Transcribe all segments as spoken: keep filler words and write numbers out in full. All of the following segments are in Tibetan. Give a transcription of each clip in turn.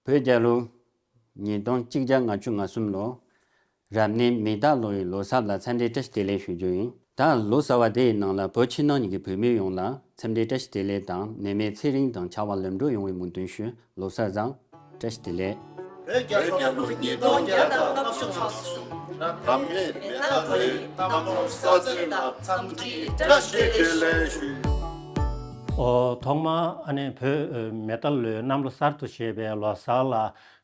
བོད་རྒྱལ་ལོ་ཉིས་སྟོང་གཅིག་བརྒྱ་ལྔ་བཅུ་ང་གསུམ་ལོ། རབ་གནས་མེ་རྟ་ལོའི་ལོ་གསར་ལ་འཚམས་འདྲི་བཀྲ་ཤིས་བདེ་ལེགས་ཞུ་རྒྱུ་ཡིན། ད་ལོ་གསར་བ་དེའི་ནང་ལ་བོད་ཕྱི་ནང་གཉིས་ཀྱི་བོད་མི་ཡོངས་ལ་འཚམས་འདྲི་བཀྲ་ཤིས་བདེ་ལེགས་དང་། ནད་མེད་ཚེ་རིང་དང་བྱ་བ་ལམ་འགྲོ་ཡོང་བའི་སྨོན་འདུན་ཞུ། ལོ་གསར་བཟང་། བཀྲ་ཤིས་བདེ་ལེགས། བོད་རྒྱལ་ལོ་ཉིས་སྟོང་བརྒྱ་དང་ལྔ་བཅུ་ང་གསུམ། རབ་གནས་མེ་རྟ་ལོའི་གནམ་ལོ་གསར་ཚེས་ལ་འཚམས་འདྲི་བཀྲ་ཤིས་བདེ་ལེགས་ཞུ། ཨོ། ཐོག་མར་ཨ་ནི་བོད་མེ་རྟ་ལོའི་གནམ་ལོ་གསར་དུ་བཞད་པའི་ལོ་གསར་ལ་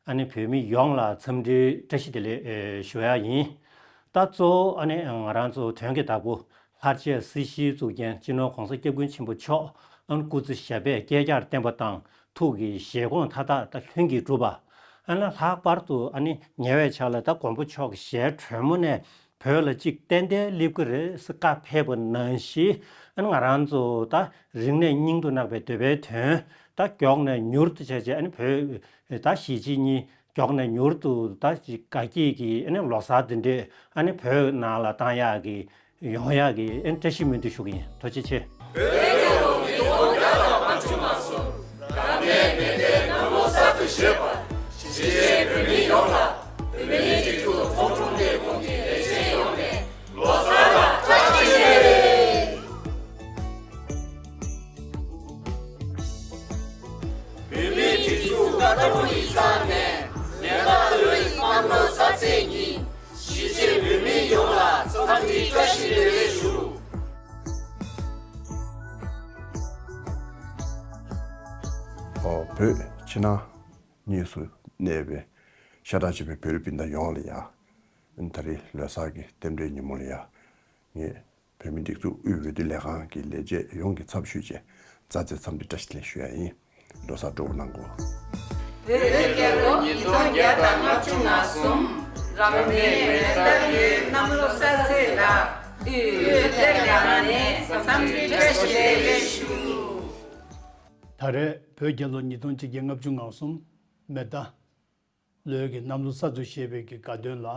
ཨ་ནི་བོད་མི་ཡོངས་ལ་འཚམས་འདྲི་བཀྲ་ཤིས་བདེ་ལེགས་ཞུ་ཡ་ཡིན། ད་གཙོ་བོ་ཨ་ནི་ང་རང་ཚོ་དོན་གྱི་བདག་པོ་ལྷར་བཅས་སྲིད་ཞིའི་གཙུག་རྒྱན་སྤྱི་ནོར་༸གོང་ས་༸སྐྱབས་མགོན་ཆེན་པོ་མཆོག་ཨ་ནི་སྐུ་ཚེ་ཞབས་པད་བསྐལ་བརྒྱར་བརྟན་པ་དང་། ཐུགས་ཀྱི་བཞེད་དགོངས་མཐའ་དག་ད་ལྷུན་གྱིས་གྲུབ་པ། ཨ་ནི་ལྷག་པར་དུ་ཨ་ནི་ཉེ་བའི་ཆར་ལ་ད་མགོན་པོ་མཆོག་གི་ཞལ་དྲོན་མོ་ནས་བོད་ལ་གཅིག་ཏན་ཏན་སླེབས་ཀྱི་རེད་ཟེར་བཀའ་ཕེབས་པ་ནང་བཞིན། ཨ་ནི་ང་རང་ཚོ་ད་རིག་གནས་སྙིང་དུ་བརྣག་པའི་འདོད་པའི་དོན་ད་མགྱོགས་ནས་མྱུར་དུ་བྱས་བྱས། ཨ་ནི་བོད་ད་གཞིས་བྱེས་གཉིས་མགྱོགས་ནས་མྱུར་དུ་ད་ཅིག་དགའ་སྐྱིད་ཀྱི་ཨ་ནི་ལོ་གསར་འདི་འདྲས་ཨ་ནི་བོད་ནང་ལ་བཏང་ཡག་གི་ཡོང་ཡག་གི་ཨ་ནི་བཀྲ་ཤིས་སྨོན་འདུན་ཞུ་གི་ཡིན། ཐུགས་རྗེ་ཆེ། བོད་རྒྱལ་ལོ་ཉིས་སྟོང་བརྒྱ་དང་ལྔ་བཅུ་ང་གསུམ། རབ་གནས་མེ་རྟའི་གནམ་ལོ་གསར་དུ་བཞད་པར། གཞིས་བྱེས་བོད་མི་ཡོངས་ལ་བོད་མིའི་སྒྲིག་འཛུགས་ཚོགས་དྲུང་ལས་ཁུངས་ཀྱི་ལས་བྱེད་ཡོངས་ནས་ལོ་གསར་ལ་བཀྲ་ཤིས་བདེ་ལེགས། བོད་མིའི་སྒྲིག་འཛུགས་བཀའ་དྲུང་ཡིག་ཚང་ནས་མེ་རྟ་ལོའི་གནམ་ལོ་གསར་ཚེས་ཉིན་གཞིས་བྱེས་བོད་མི་ཡོངས་ལ་འཚམས་འདྲི་བཀྲ་ཤིས་བདེ་ལེགས་ཞུ། ཨོ། བོད་ཕྱི་ནང་གཉིས་སུ་གནས་པའི་ཤ་ཁྲག་གཅིག་པའི་བོད་རིགས་སྤུན་ཟླ་ཡོངས་ལ་ཡང་ད་རེས་ལོ་གསར་གྱི་རྟེན་འབྲེལ་ཉིན་མོ་ལ་ཡང་ངས་བོད་མིའི་སྒྲིག་འཛུགས་དབུས་འོས་བསྡུ་ལས་ཁང་གི་ལས་བྱེད་ཡོངས་ཀྱི་ཚབ་ཞུས་བྱས་མཛའ་བརྩེའི་འཚམས་འདྲི་བཀྲ་ཤིས་བདེ་ལེགས་ཞུ་ཡ་ཡིན། ལོ་གསར་སྤྲོ་པོ་གནང་གོ། བོད་རྒྱལ་ལོ་ཉིས་སྟོང་བརྒྱ་དང་ལྔ་བཅུ་ང་གསུམ། རབ་གནས་མེ་རྟ་ལོའི་གནམ་ལོ་གསར་ཚེས་ལ་དབུས་འོས་བསྡུ་ལས་ཁང་ནས་འཚམས་འདྲི་བཀྲ་ཤིས་བདེ་ལེགས་ཞུ། ད་རེས་བོད་རྒྱལ་ལོ་ཉིས་སྟོང་གཅིག་བརྒྱ་ལྔ་བཅུ་ང་གསུམ་མེ་རྟ་ལོའི་གི་གནམ་ལོ་གསར་དུ་བཞད་པའི་གི་དགའ་སྟོན་ལ།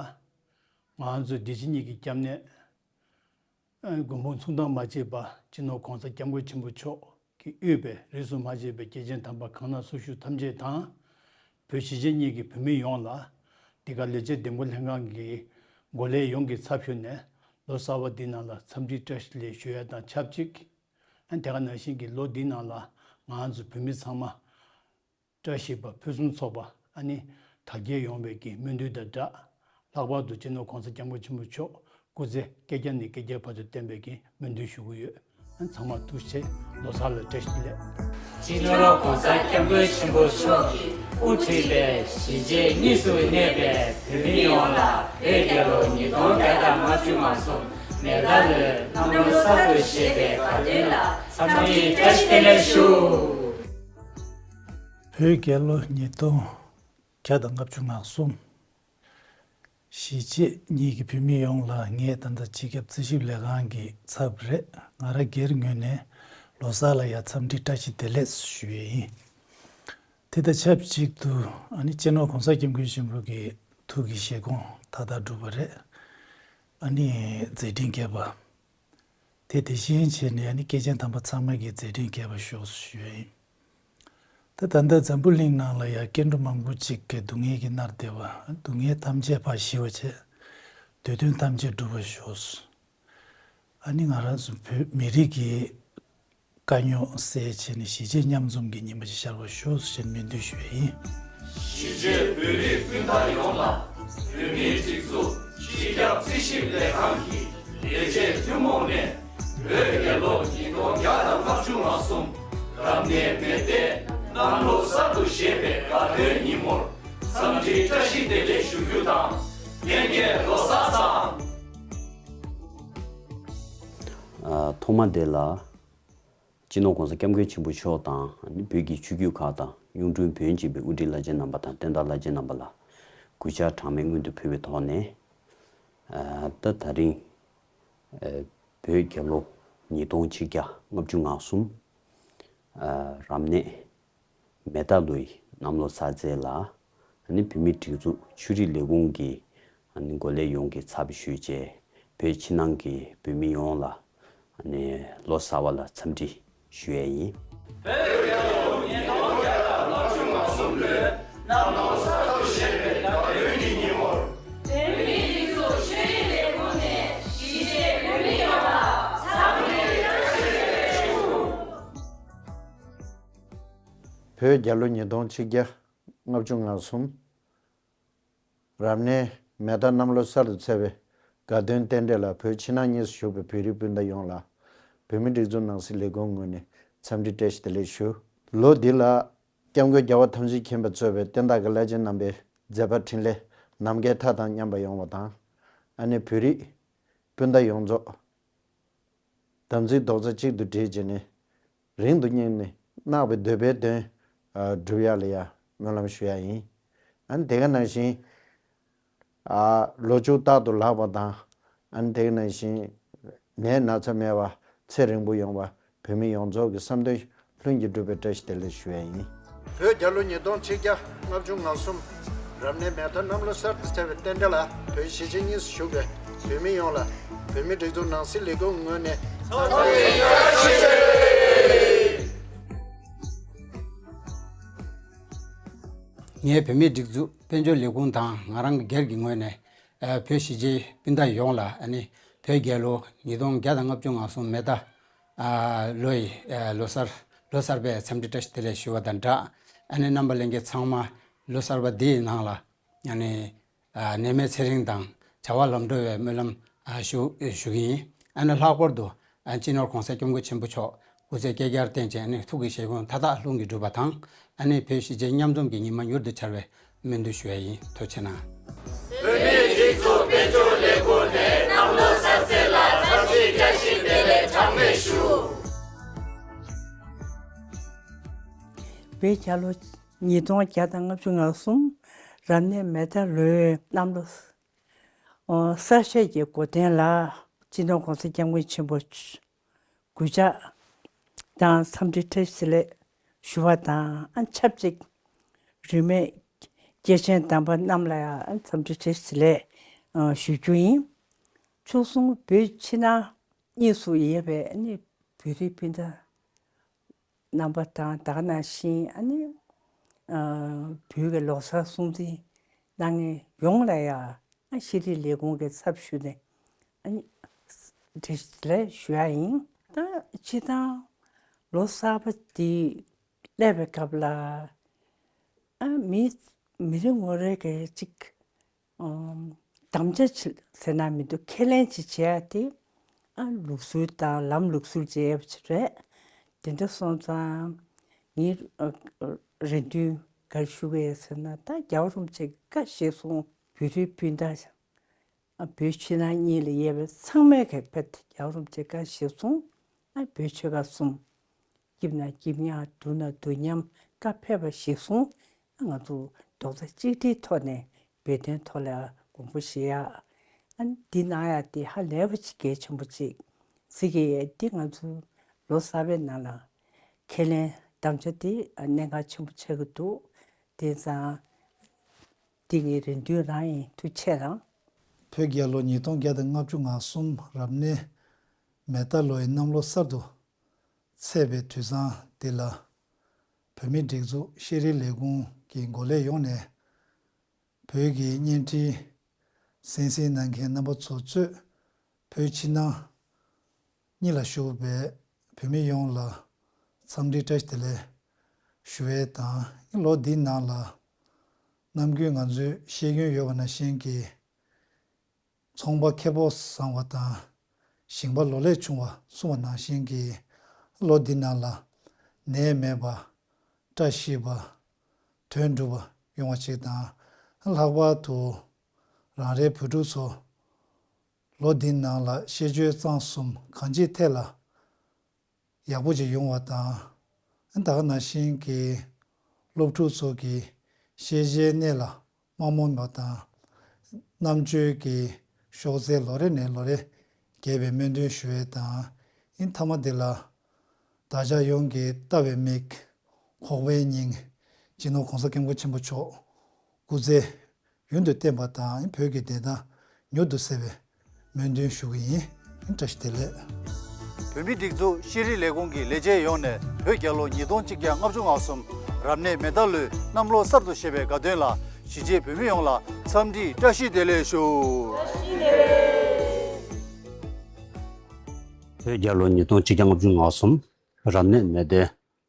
ང་ཚོའི་སྒྲིག་གཞི་གཉིས་ཀྱི་སྐྱབས་གནས། ཨ། མགོན་པོ་མཚུངས་ཟླ་མ་ཆད་པ་སྤྱི་ནོར་༸གོང་ས་༸སྐྱབས་མགོན་ཆེན་པོ་མཆོག་གིས་དབུས་པའི་རིས་སུ་མ་ཆད་པའི་སྐྱེས་ཆེན་དམ་པ་གང་ན་སུ་བཞུགས་ཐམས་ཅད་དང་། བོད་གཞིས་བྱེས་གཉིས་ཀྱི་བོད་མི་ཡོངས་ལ་འདི་ག་ལས་བྱེད་འདེམས་བསྐོ་ལྷན་ཁང་གི་འགོ་ལས་ཡོངས་ཀྱི་ཚབ་ཞུས་ནས་ལོ་གསར་བ་འདི་ནང་ལ་འཚམས་འདྲི་བཀྲ་ཤིས་བདེ་ལེགས་ཞུ་ཡ་དང་ཆབས་ཅིག། ཨ། དེ་ག་ནང་བཞིན་གྱི་ལོ་འདི་ནང་ལ་ང་ཚོ་བོད་མི་ཚང་མ་བཀྲ་ཤིས་པ་ཕུན་སུམ་ཚོགས་པ། ཨ་ནི་དར་རྒྱས་ཡོང་བའི་གི་སྨོན་འདུན་དང་སྦྲགས། ལྷག་པར་དུ་སྤྱི་ནོར་༸གོང་ས་༸སྐྱབས་མགོན་ཆེན་པོ་མཆོག་སྐུ་ཚེ་བསྐལ་བརྒྱ་ནས་བསྐལ་བརྒྱའི་བར་དུ་བརྟན་པའི་གི་སྨོན་འདུན་ཞུ་གི་ཡོད། ཨ། ཚང་མ་ཐུགས་རྗེ་ཆེ། ལོ་གསར་ལ་བཀྲ་ཤིས་བདེ་ལེགས། སྤྱི་ནོར་༸གོང་ས་༸སྐྱབས་མགོན་ཆེན་པོ་མཆོག་གིས་དབུ་ཁྲིད་པའི་གཞིས་བྱེས་གཉིས་སུ་གནས་པའི་བོད་མི་ཡོངས་ལ་བོད་རྒྱལ་ལོ་ཉིས་སྟོང་བརྒྱ་དང་ལྔ་བཅུ་ང་གསུམ་མེ་རྟ་ལོའི་གནམ་ལོ་གསར་དུ་བཞད་པའི་དགའ་སྟོན་ལ་འཚམས་འདྲི་བཀྲ་ཤིས་བདེ་ལེགས་ཞུ། བོད་རྒྱལ་ལོ་ཉིས་སྟོང་བརྒྱ་དང་ལྔ་བཅུ་ང་གསུམ། གཞིས་བྱེས་གཉིས་ཀྱི་བོད་མི་ཡོངས་ལ་ངས་ད་ལྟ་སྤྱི་ཁྱབ་རྩིས་ཞིབ་ལས་ཁང་གི་ཚབ་རེད། ང་རང་སྒེར་ངོས་ནས་ལོ་གསར་ལ་ཡང་འཚམས་འདྲི་བཀྲ་ཤིས་བདེ་ལེགས་ཞུ་ཡས་ཡིན། དེ་དང་ཆབས་ཅིག་ཏུ་ཨ་ནི་སྤྱི་ནོར་༸གོང་ས་༸སྐྱབས་མགོན་ཆེན་པོ་གི་ཐུགས་ཀྱི་བཞེད་དགོངས་མཐའ་དག་གྲུབ་པ་རེད། ཨ་ནི་མཛད་འཕྲིན་རྒྱས་པ། དེ་དེ་བཞིན་བྱས་ནས་ཨ་ནི་སྐྱེས་ཆེན་དམ་པ་ཚང་མ་གི་མཛད་འཕྲིན་རྒྱས་པར་ཤོག་ཞུ་ཡ་ཡིན། ད་ད་ལྟ་འཛམ་བུ་གླིང་ནང་ལ་ཡང་སྐྱེ་འགྲོ་མང་པོ་ཅིག་གི་སྡུག་བསྔལ་གྱིས་མནར་བསྡད་པ། སྡུག་བསྔལ་ཐམས་ཅད་ཕར་ཞི་བ་བྱས། འདོད་དོན་ཐམས་ཅད་འགྲུབ་པར་ཤོག། ཨ་ནི་ང་རང་ཚོ་བོད་མི་རིགས་ཀྱི་དཀའ་རྙོག་སེལ་བྱས་ནས་གཞིས་བྱེས་མཉམ་འཛོམས་ཀྱི་ཉི་མ་ཞིག་ཤར་བར་ཤོག་ཞེས་སྨོན་འདུན་ཞུ་ཡ་ཡིན། གཞིས་བྱེས་བོད་རིགས་སྤུན་ཟླ་ཡོངས་ལ་བོད་མིའི་སྒྲིག་འཛུགས་སྤྱི་ཁྱབ་རྩིས་ཞིབ་ལས་ཁང་གི་ལས་བྱེད་ཐུན་མོང་ནས་བོད་རྒྱལ་ལོ་ཉིས་སྟོང་བརྒྱ་དང་ལྔ་བཅུ་ང་གསུམ་རབ་གནས་མེ་ཏའི་གནམ་ལོ་གསར་དུ་བཞད་པའི་དགའ་སྟོན་ཉིན་མོར་འཚམས་འདྲི་བཀྲ་ཤིས་བདེ་ལེགས་ཞུ་རྒྱུ་དང་། ལྷན་རྒྱས་ལོ་གསར་བཟང་། ཨ། ཐོག་མ་དེ་ལ། སྤྱི་ནོར་༸གོང་ས་༸སྐྱབས་མགོན་ཆེན་པོ་མཆོག་དང་ནི་བོད་ཀྱི་ཆོས་བརྒྱུད་ཁག་དང་གཡུང་དྲུང་བོན་གཅིག་པའི་དབུ་ཁྲིད་བླ་ཆེན་རྣམ་པ་དང་བསྟན་བདག་བླ་ཆེན་རྣམ་པ་ལ་གུས་ཕྱག་གྲངས་མེད་སྔོན་དུ་ཕུལ་བའི་ཐོག་ནས། ཨ། ད་ད་རིང་ཨ་བོད་རྒྱལ་ལོ་ཉིས་སྟོང་ཆིག་བརྒྱ་ལྔ་བཅུ་ང་གསུམ། ཨ། རབ་གནས་མེ་རྟ་ལོའི་གནམ་ལོ་གསར་ཚེས་ལ། ཨ་ནི་བོད་མིའི་སྒྲིག་འཛུགས་ཆོས་རིག་ལས་ཁུངས་ཀྱི་ཨ་ནི་འགོ་ལས་ཡོངས་ཀྱི་ཚབ་ཞུས་བྱས་བོད་ཕྱི་ནང་གི་བོད་མི་ཡོངས་ལ་ཨ་ནི་ལོ་གསར་བ་ལ་འཚམས་འདྲི་ཞུ་ཡས་ཡིན། བོད་རྒྱལ་ལོ་ཉིས་སྟོང་བརྒྱ་དང་ལྔ་བཅུ་ང་གསུམ་ལོའི་ གནམ་ལོ་གསར་དུ་བཞད་པའི་དགའ་སྟོན་གྱི་ཉིན་མོར། བོད་མིའི་སྒྲིག་འཛུགས་ཤེས་རིག་ལས་ཁུངས་ནས་གཞིས་བྱེས་བོད་མི་ཡོངས་ལ་འཚམས་འདྲི་བཀྲ་ཤིས་བདེ་ལེགས་ཞུ། བོད་རྒྱལ་ལོ་ཉིས་སྟོང་ཆིག་བརྒྱ་ལྔ་བཅུ་ང་གསུམ། རབ་གནས་མེ་རྟ་གནམ་ལོ་གསར་དུ་ཚེས་པའི་དགའ་སྟོན་རྟེན་འབྲེལ་ལ། བོད་ཕྱི་ནང་གཉིས་སུ་བཞུགས་པའི་བོད་རིགས་སྤུན་ཟླ་ཡོངས་ལ་བོད་མིའི་སྒྲིག་འཛུགས་ནང་སྲིད་ལས་ཁུངས་ངོས་ནས་འཚམས་འདྲི་བཀྲ་ཤིས་བདེ་ལེགས་ཞུ། ལོ་འདི་ལ་སྐྱབས་མགོན་རྒྱལ་བ་ཐམས་ཅད་མཁྱེན་པ་གཙོས་པའི་བསྟན་བདག་གི་བླ་ཆེན་རྣམ་པའི་མཛད་པ་འཕྲིན་ལས་ནམ་མཁའི་མཐའ་དང་མཉམ་པ་ཡོང་བ་དང་། ཨ་ནེ་བོད་རིགས་སྤུན་ཟླ་ཡོངས་རྫོགས་དམ་ཚིག་རྡོག་རྩ་གཅིག་ཏུ་སྒྲིལ་བྱས་ནས་རིང་དུ་སྙིང་ནས་བརྣག་པའི་འདོད་པའི་དོན་སྒྲུབ་ཡག་ལ་ཡང་སྨོན་ལམ་ཞུ་ཡག་ཡིན། ཨ་ནི་དེ་ག་ནང་བཞིན་ལོ་ཕྱུགས་རྟག་ཏུ་ལེགས་པ་དང་། ཨ་ནི་དེ་ག་ནང་བཞིན་ནད་ན་ཚ་མེད་པ་ཚེ་རིང་པོ་ཡོང་བ་བོད་མི་ཡོངས་རྫོགས་ཀྱི་བསམ་དོན་ལྷུན་གྱིས་འགྲུབ་པའི་བཀྲ་ཤིས་བདེ་ལེགས་ཞུ་ཡག་ཡིན། བོད་རྒྱལ་ལོ་ཉིས་སྟོང་ཆིག་བརྒྱ་ལྔ་བཅུ་ང་གསུམ། རབ་གནས་མེ་རྟ་གནམ་ལོ་གསར་དུ་ཚེས་པའི་རྟེན་འབྲེལ་ལ། བོད་གཞིས་བྱེས་གཉིས་སུ་བཞུགས་པའི་བོད་མི་ཡོངས་ལ་བོད་མིའི་སྒྲིག་འཛུགས་ནང་སྲིད་ལས་ཁུངས་ངོས་ནས་འཚམས་འདྲི་བཀྲ་ཤིས་བདེ་ལེགས། ངས་བོད་མིའི་སྒྲིག་འཛུགས་དཔལ་འབྱོར་ལས་ཁུངས་དང་ང་རང་གི་སྒེར་གྱི་ངོས་ནས་ཨ་བོད་གཞིས་བྱེས་སྤུན་ཟླ་ཡོངས་ལ། ཨ་ནི་བོད་རྒྱལ་ལོ་ཉིས་སྟོང་བརྒྱ་དང་ལྔ་བཅུ་ང་གསུམ་མེ་རྟ་ཨ་ལོ་ཡི་ཨ་ལོ་གསར་ལོ་གསར་པའི་འཚམས་འདྲི་བཀྲ་ཤིས་བདེ་ལེགས་ཞུ་བ་དང་སྦྲགས། ཨ་ནི་རྣམ་པ་ལྷན་རྒྱས་ཚང་མ་ལོ་གསར་པ་འདིའི་ནང་ལ་ཨ་ནི་ཨ་ནད་མེད་ཚེ་རིང་དང་བྱ་བ་ལམ་འགྲོ་བའི་སྨོན་ལམ་ཨ་ཞུ་ཞུ་གི་ཡིན། ཨ་ནི་ལྷག་པར་དུ་ཨ་སྤྱི་ནོར་༸གོང་ས་༸སྐྱབས་མགོན་ཆེན་པོ་མཆོག་སྐུ་ཚེ་བསྐལ་བརྒྱར་བརྟན་ཅིང་། ཨ་ནི་ཐུགས་ཀྱི་བཞེད་དགོངས་མཐའ་དག་ལྷུན་གྱིས་འགྲུབ་པ་དང་། ཨ་ནི་བོད་གཞིས་བྱེས་མཉམ་འཛོམས་ཀྱི་ཉི་མ་མྱུར་དུ་འཆར་བའི་སྨོན་འདུན་ཞུ་ཡག་ཡིན། ཐུགས་རྗེ་གནང་། བོད་མིའི་སྒྲིག་འཛུགས་དཔལ་འབྱོར་ལས་ཁུངས་ནས་གནམ་ལོ་གསར་ཚེས་ལ་འཚམས་འདྲི་བཀྲ་ཤིས་བདེ་ལེགས་གྲངས་མེད་ཞུ། བོད་རྒྱལ་ལོ་ཉིས་སྟོང་བརྒྱ་དང་ལྔ་བཅུ་ང་གསུམ། རབ་གནས་མེ་རྟ་ལོའི་གནམ་ལོ་གསར་བཞད་ཀྱི་འགོ་སྟོན་ལ་སྤྱི་ནོར་༸གོང་ས་༸སྐྱབས་མགོན་ཆེན་པོ་གུས་ཕྱག་དང་འཚམས་འདྲི་བཀྲ་ཤིས་བདེ་ལེགས་ཞུ་བ་དང་། ཨ་ཆབས་ཅིག་རིས་མེད་སྐྱེས་ཆེན་དམ་པ་རྣམས་ལ་ཡང་འཚམས་འདྲི་བཀྲ་ཤིས་བདེ་ལེགས་ཞུ་རྒྱུ་ཡིན། ཕྱོགས་མཚུངས་བོད་ཕྱི་ནང་གཉིས་སུ་ཡོད་པའི་ཨ་ནི་བོད་རིགས་སྤུན་ཟླ་རྣམ་པ་དང་། ད་ག་ནང་བཞིན་ཨ་ནི་ཨ་བོད་ཀྱི་ལོ་གསར་སྲུང་བརྩི་གནང་མཁན་ཡོངས་ལ་ཡང་ཨ་ཤེས་རིག་ལས་ཁུངས་ཀྱི་ཚབ་ཞུས་ནས་ཨ་ནི་བཀྲ་ཤིས་བདེ་ལེགས་ཞུ་ཡག་ཡིན། ད་སྤྱིར་བཏང་ལོ་གསར་པ་འདི་སླེབས་པའི་སྐབས་ལ་ཨ་མི་མི་རེ་ངོ་རེ་གིས་ཅིག་ཨམ། དམ་བཅའ་ཆེ་ཟེར་ན་མི་འདུག་ཁས་ལེན་ཅིག་བྱེད་ཡག་དེ་ཨ་ལུགས་སྲོལ་དང་ལམ་ལུགས་སྲོལ་ཅིག་ཡོད་པ་ཅིག་རེད། དེ་འདྲ་སོང་ཙང་ངའི་ཨ་ཨ་རེ་འདུན་ག་རེ་ཞུ་གི་ཡོད་ཟེར་ན། ད་རྒྱལ་བ་རིན་པོ་ཆེ་བཀའ་གཞིར་བཟུང་བོད་རིགས་སྤུན་ཟླ་ཨ་བོད་ཕྱི་ནང་གཉིས་ལ་ཡོད་པའི་ཚང་མས་གི་བོད་རྒྱལ་བ་རིན་པོ་ཆེ་བཀའ་གཞིར་བཟུང་ཨ་བོད་ཆོལ་ཁ་གསུམ། སྐྱིད་ན་སྐྱིད་མཉམ། སྡུག་ན་སྡུག་མཉམ། བཀའ་ཕེབས་པ་གཞིར་བཟུང་ང་ཚོ་རྡོག་རྩ་གཅིག་སྒྲིལ་ཐོག་ནས་བོད་དོན་ཐོག་ལ་དགོངས་པ་བཞེས་ཡག་ཨ་ནི་འདི་གནང་ཡག་དེ་ཧ་ལས་པ་ཅིག་གལ་ཆེན་པོ་ཅིག་གཟིགས་ཀྱི་ཡོད། འདི་ང་ཚོ་ལོ་གསར་པའི་ནང་ལ་ཁས་ལེན་དམ་བཅའ་དེ་གནད་འགག་ཆེན་པོ་ཆགས་ཀྱི་འདུག་དེང་སང་འདི་ངའི་རེ་འདུན་རང་ཡིན། ཐུགས་རྗེ་གནང་། བོད་རྒྱལ་ལོ་ཉིས་སྟོང་བརྒྱ་དང་ལྔ་བཅུ་ང་གསུམ་རབ་གནས་མེ་རྟ་ལོའི་གནམ་ལོ་གསར་དུ་ཚེས་པའི་དུས་བཟང་འདི་ལ། བོད་མིའི་སྒྲིག་འཛུགས་ཤེས་རིག་ལས་ཁུངས་ཀྱི་འགོ་ལས་ཡོངས་ནས་བོད་ཀྱི་བརྙན་འཕྲིན་གསན་གཟིགས་གནང་མཁན་རྣམ་པ་ཚོ་གཙོས་བོད་ཕྱི་ནང་གཉིས་ལ་བཞུགས་པའི་བོད་མི་ཡོངས་ལ་འཚམས་འདྲི་བཀྲ་ཤིས་བདེ་ལེགས་ཞུ་བའི་དང་། ལོ་འདིའི་ནང་ལ་ནམ་རྒྱུན་ང་ཚོས་བཤད་རྒྱུན་ཡོད་པ་ནང་བཞིན་གྱི་ཚོང་པ་ཁེ་ཕོགས་བཟང་བ་དང་ཞིང་པ་ལོ་ལེགས་བྱུང་བ་གསུངས་པ་ནང་བཞིན་གྱི་ལོ་འདི་ནང་ལ་ནད་མེད་པ། བཀྲ་ཤིས་པ། དོན་འགྲུབ་པ་ཡོང་བ་ཅིག་དང་། ལྷག་པར་དུ་རང་རེའི་བོད་ཕྲུག་ཚོ་ལོ་འདིའི་ནང་ལ་ཤེས་བྱའི་གཙང་གསུམ་གང་ཅིའི་ཐད་ལ་ཡག་པོ་ཅིག་ཡོང་བ་དང་། ད་ག་ནང་བཞིན་གྱི་སློབ་ཕྲུག་ཚོ་གི་ཤེས་བྱའི་གནས་ལ་མ་རྨོངས་པ་དང་། རྣམ་དཔྱོད་ཀྱི་གཤོག་རྩལ་ལོ་རེ་ནས་ལོ་རེ་རྒྱས་པའི་སྨོན་འདུན་ཞུ་ཡས་དང་། ཨིན་མཐའ་མ་དེ་ལ་བདག་ཅག་ཡོངས་ཀྱི་ལྟ་བའི་མིག། ཁོག་པའི་སྙིང་། སྤྱི་ནོར་༸གོང་ས་༸སྐྱབས་མགོན་ཆེན་པོ་མཆོག་སྐུ་ཚེ་ཡུན་དུ་བརྟན་པ་དང་། བོད་ཀྱི་བདེན་མཐའ་མྱུར་དུ་གསལ་བའི་སྨོན་འདུན་ཞུ་གི་ཡིན། བཀྲ་ཤིས་བདེ་ལེགས། བོད་མིའི་སྒྲིག་འཛུགས་ཤེས་རིག་ལས་ཁུངས་ཀྱི་ལས་བྱེད་ཡོངས་ནས་བོད་རྒྱལ་ལོ་ཉིས་སྟོང་གཅིག་བརྒྱ་ལྔ་བཅུ་ང་གསུམ་ རབ་གནས་མེ་རྟ་ལོའི་གནམ་ལོ་གསར་དུ་བཞད་པའི་དགའ་སྟོན་ལ་གཞིས་བྱེས་བོད་མི་ཡོངས་ལ་འཚམས་འདྲིའི་བཀྲ་ཤིས་བདེ་ལེགས་ཞུ། བོད་རྒྱལ་ལོ་ཉིས་སྟོང་ཆིག་བརྒྱ་ལྔ་བཅུ་ང་གསུམ་རབ་གནས་མེ་རྟའི་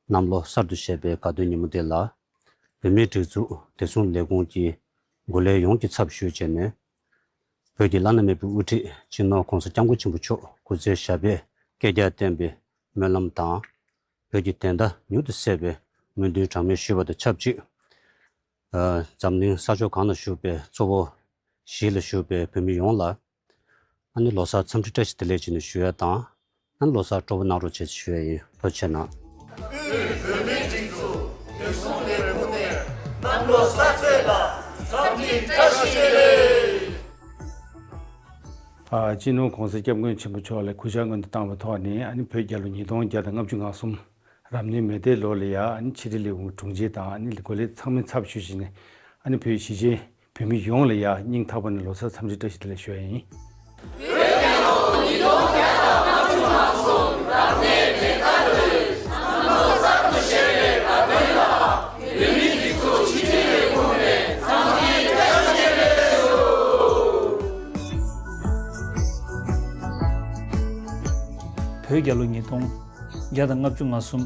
གནམ་ལོ་གསར་དུ་བཞད་པའི་དགའ་སྟོན་ཉིན་མོ་འདི་ལ། བོད་མིའི་སྒྲིག་འཛུགས་བདེ་སྲུང་ལས་ཁུངས་ཀྱི་འགོ་ལས་ཡོངས་ཀྱི་ཚབ་ཞུས་བྱས་ནས། བོད་ཀྱི་བླ་ན་མེད་པའི་དབུ་ཁྲིད་སྤྱི་ནོར་༸གོང་ས་༸སྐྱབས་མགོན་ཆེན་པོ་མཆོག་སྐུ་ཚེ་ཞབས་པད་བསྐལ་བརྒྱར་བརྟན་པའི་སྨོན་ལམ་དང་། བོད་ཀྱི་བདེན་མཐའ་མྱུར་དུ་གསལ་བའི་སྨོན་འདུན་གྲངས་མེད་ཞུས་པ་དང་ཆབས་ཅིག། ཨ། འཛམ་གླིང་ས་ཕྱོགས་གང་ན་བཞུགས་པའི་གཙོ་བོ་གཞིས་ལ་བཞུགས་པའི་བོད་མི་ཡོངས་ལ། ཨ་ནི་ལོ་གསར་འཚམས་འདྲི་བཀྲ་ཤིས་བདེ་ལེགས་ཅེས་ནས་ཞུ་ཡ་དང་། ཨ་ནི་ལོ་གསར་སྤྲོ་པོ་གནང་རོགས་བྱེད་ཅེས་ཞུ་ཡ་ཡིན། ཐུགས་རྗེ་ཆེ་གནང་། དབུས་བོད་མིའི་སྒྲིག་འཛུགས་བདེ་སྲུང་ལས་ཁུངས་ནས་གནམ་ལོ་གསར་ཚེས་ལ་འཚམས་འདྲི་བཀྲ་ཤིས་བདེ་ལེགས། ཨ། སྤྱི་ནོར་༸གོང་ས་༸སྐྱབས་མགོན་ཆེན་པོ་མཆོག་ལ་གུས་ཕྱག་སྔོན་དུ་བཏང་བའི་ཐོག་ནས། ཨ་ནི་བོད་རྒྱལ་ལོ་ཉིས་སྟོང་བརྒྱ་དང་ལྔ་བཅུ་ང་གསུམ་རབ་གནས་མེ་རྟའི་ལོ་ལ་ཡ། ཨ་ནི་ཕྱི་དྲིལ་ལས་ཁུངས་དྲུང་ཆེ་དང་། ཨ་ནི་འགོ་ལས་ཚང་མའི་ཚབ་ཞུས་བྱས་ནས། ཨ་ནི་བོད་གཞིས་བྱེས་བོད་མི་ཡོངས་ལ་ཡ་སྙིང་ཐག་པ་ནས་ལོ་གསར་འཚམས་འདྲི་བཀྲ་ཤིས་བདེ་ལེགས་ཞུ་ཡ་ཡིན། བོད་རྒྱལ་ལོ་ཉིས་སྟོང་བརྒྱ་དང་ལྔ་བཅུ་ང་གསུམ་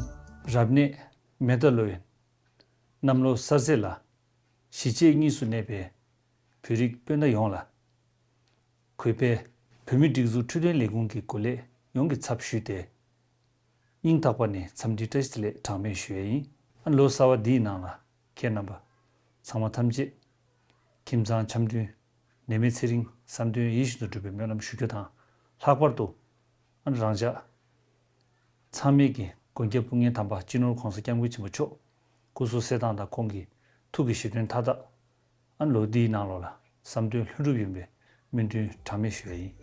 རབ་གནས་མེ་རྟ་ལོའི་གནམ་ལོ་གསར་ཚེས་ལ། གཞིས་བྱེས་གཉིས་སུ་གནས་པའི་བོད་རིགས་སྤུན་ཟླ་ཡོངས་ལ། གུས་པས་བོད་མིའི་སྒྲིག་འཛུགས་འཕྲོད་བསྟེན་ལས་ཁུངས་ཀྱི་འགོ་ལས་ཡོངས་ཀྱི་ཚབ་ཞུས་ཏེ། སྙིང་ཐག་པ་ནས་འཚམས་འདྲི་བཀྲ་ཤིས་བདེ་ལེགས་གྲངས་མེད་ཞུ་ཡ་ཡིན། ཨ། ལོ་གསར་བ་འདིའི་ནང་ལ་ཁྱེད་རྣམ་པ་ཚང་མ་ཐམས་ཅད་ཁྱིམ་ཚང་འཆམ་མཐུན། ནད་མེད་ཚེ་རིང་། བསམ་དོན་ཡིད་བཞིན་དུ་འགྲུབ་པའི་སྨོན་ལམ་ཞུ་རྒྱུ་དང་། ལྷག་པར་དུ། ཨ། རང་ཅག་ཚང་མས་ཀྱི་མགོན་སྐྱབས་དཔུང་གཉེན་དམ་པ་སྤྱི་ནོར་༸གོང་ས་༸སྐྱབས་མགོན་ཆེན་པོ་མཆོག་སྐུ་གཟུགས་གསལ་ཐང་དང་། ཁོང་གི་ཐུགས་ཀྱི་བཞེད་དོན་མཐའ་དག། ཨ། ལོ་འདིའི་ནང་ལོགས་ལ་བསམ་དོན་ལྷུན་གྲུབ་ཡོང་བའི་སྨོན་འདུན་གྲངས་མེད་ཞུ་ཡ་ཡིན།